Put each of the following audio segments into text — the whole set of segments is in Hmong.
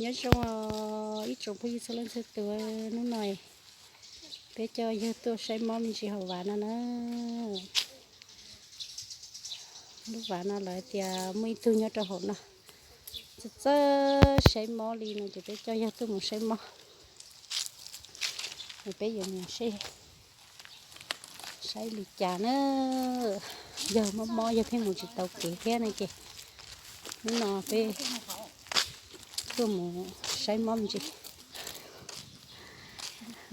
Nyob zoo ib tsoom phooj ywg txhua leej txhua tus, hnub no peb coj yawg tuaj saib mob me ntsis hauv vav no na. Lub vav no lawv tias muaj ib tug nyob rau hauv no txawj txawj saib mob li no ces peb coj yawg tuaj mus saib mob. Peb yuav mus saib, saib li cas na. Yawg mob mob yawg pheej mus tsis tau kev thiab ne ces hnub no peb tuaj mus saib mob me ntsis.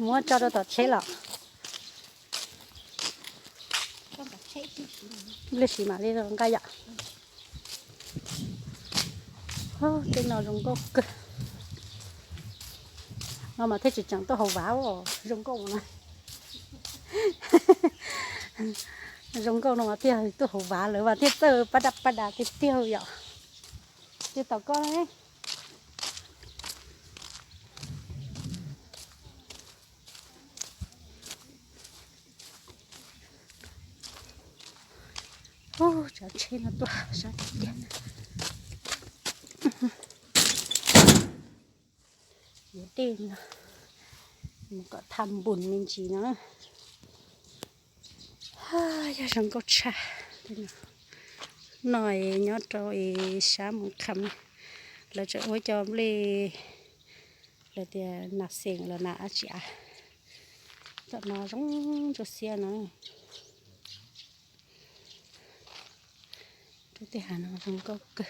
Muab tso rau tom tsheb los. Lwj siv mam li nqa yom. Tej no zoo nkauj kawg. No mas thiaj tsis tseem tuaj hauv vav, zoo nkauj no. Zoo nkauj no mas thiaj tuaj hauv vav lawm mas thiaj txawj pab daj pab dav tiag tiag yom. Tej tom koj ne. Tsav tsheb no tuaj sab tiag. Yuav dej no mus kom tham npun me ntsis no. Yog zoo nkauj tshaj. No nyob rau sab Moos Kham, lawv tseem ua cov nplej, lawv tias nas xeem los nas dab tsi a. Tom no zoo ntsuab xiab no. Lub teb hav no zoo nkauj kawg.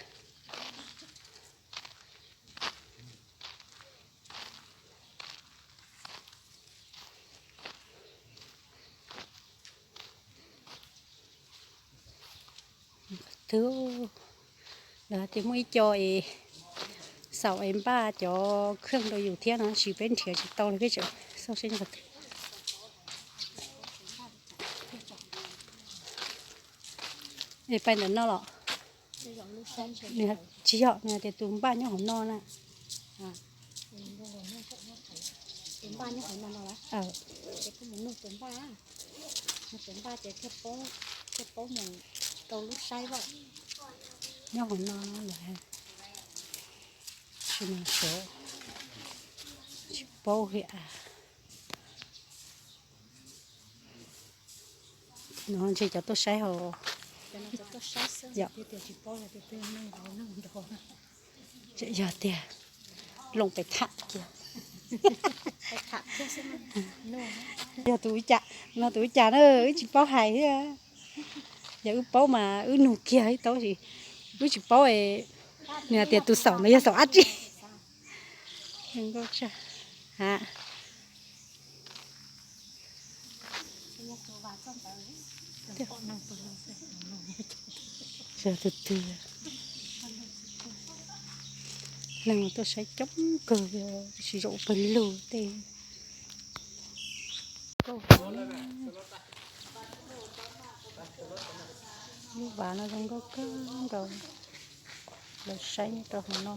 Twb, lawv hais tias muaj ib co es xaum es npaj cov khwj rau yus thiab no, tab sis peb nrhiav tsis tau li, peb tseem xauj seb nyob qhov twg. Es pais ntawm no los? Nws tsis yog, nws hais tias tus npaj nyob hauv no na. Nyob hauv no lawm, tsis mus suav, tsis paub hia. No ntshe cov tuaj saib hauv, tseem yog tiag, loos pem tham kiag. Yog tus ua cas, no tus ua cas na, wb tsis paub hais thiab. Yog wb paub mas wb nug kiag ib tau, tab sis wb tsis paub nws hais tias tus xaum no yog xaum dab tsi. Zoo nkauj tshaj. Ha. Yog tus twg, neeg tuaj saib coob kawg, tab sis zaum pawg lug tej. Lub vav no zoo nkauj kawg nkaus, lawv saib nyob rau hauv no.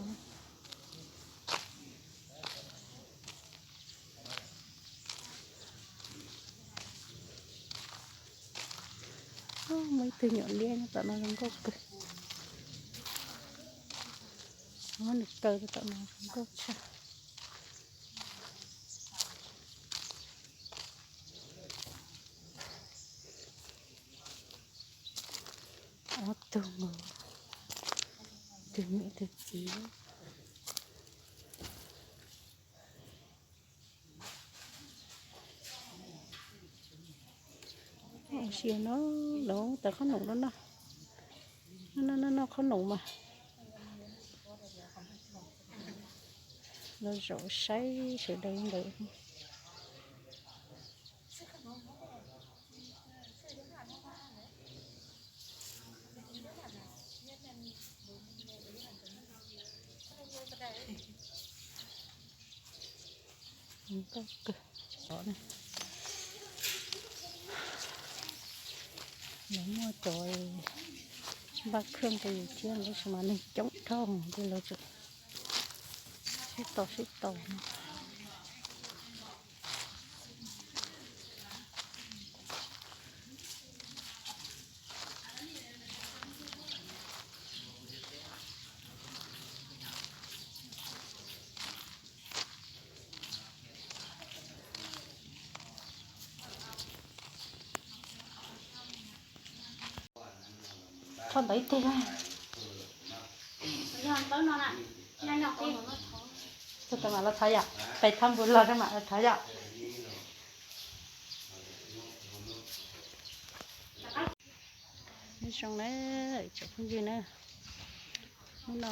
Muaj ib tug nyuam liab nyob tom no zoo nkauj kawg. Muab nws kaw rau tom no zoo nkauj tshaj. Ob tug, tus niam tus txiv. Ua si no, lawv tawm qhob noom no noj, noj noj qhob noom mas. Lawv zaum saib sawv daws ntawd. Nkauj kawg. Lawv muaj cov npaj khwj rau yus thiab, tab sis mas neeg coob dhau ces lawv tseem sib tos sib tos no. Thauj ntawd ib teg. Tuaj tau mam los thov yom, pem thaj npus los rau mam los thov yom. Nyob zoo na, tsoom phooj ywg na, hnub no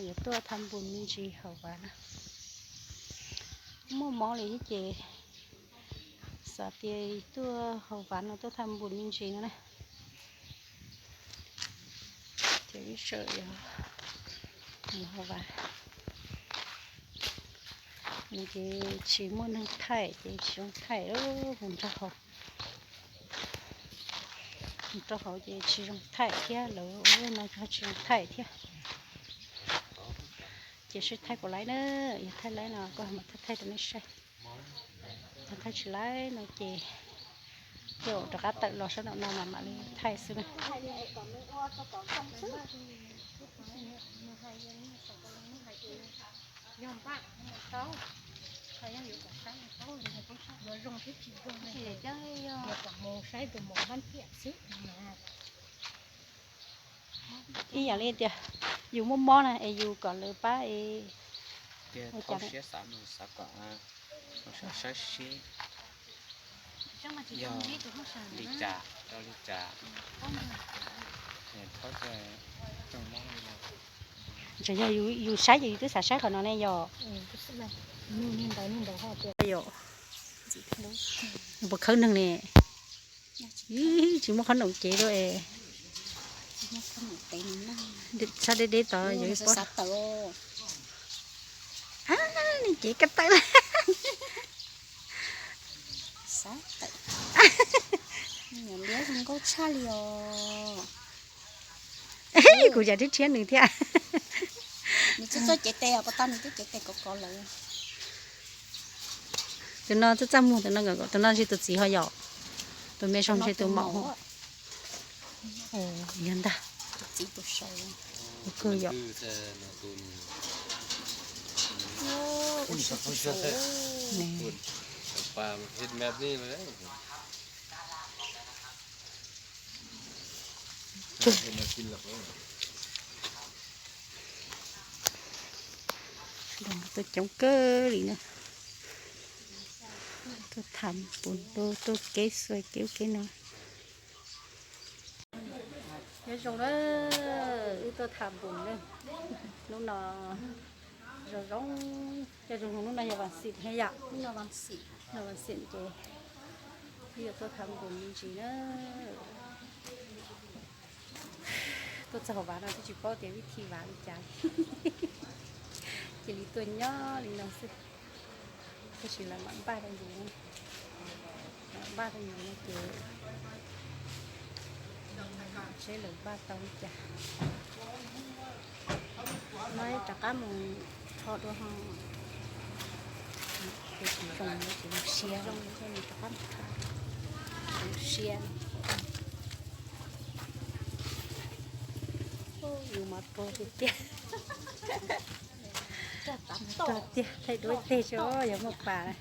yuav tuaj thaj npus me ntsis haus vas na. Muaj mob li thiab ces xav tias tuaj haus vas no, tuaj thaj npus me ntsis no na. Ces ib sawm yog mus haus vas, nws ces tsis muaj neeg thaij ces tsis zoo thaij, mus nrog haus, mus rau hauv ces tsis zoo thaij thiab, lawv ua no tsis zoo thaij thiab. Ces sib thaij kuv laiv na, yog thaij laiv no kuv mam thaij thaij rau nej saib. Yog thaij tsis laiv no ces, ces rov qab tawm los sab nraum no mas mam li thaij xwb na. Ib yam li tias yus muaj mob na es yus kom lawv pab es Ntshai yog yus saib ces yus twb xav saib qhov no ne yog. Yog, puas khawb neeg ne. Ib, tsis muaj qhob noom cev dua es. Sab deb deb tod yog ib pob. Nws cev kab tawm lawm. Liab zoo nkauj tshaj li os. Kuv yam thiab thiab nws thiab. Nws txawj txawj cev tes os, pas tau nws twb cev tes kov kov lawm. Tus no txaj txaj muag, tus no, tus no ntshe tus txiv ho yom. Tus me zoo ntshe tus maum ho. Yog ntag. Tus txiv tus saud. Tus kawg yom. Tuaj coob kawg li na. Tuaj tham pus ntuj, tuaj kev xua kev ub kev no. Nyob zoo na, wb tuaj tham npus na. Hnub no zoo zoo, yog zoo zoo hnub no yog vas xim thiab yom. Hnub no vas xim ces wb yuav tuaj tham npus me ntsis na. Tuaj txog vav no twb tsis paub tias vib thi vav li cas, cia li tuaj nyob li no xwb. Tab sis lawv mam npaj rau yus, mam npaj rau yus no ces seb lawv npaj tau li cas. No rov qab mus rho dua ho. Ces tsis zoo no ces mus sia, rov qab mus rho, mus sia. Yus mas ruam tiag tiag. Ruam tiag, thaij duab teg tso yog muaj pas.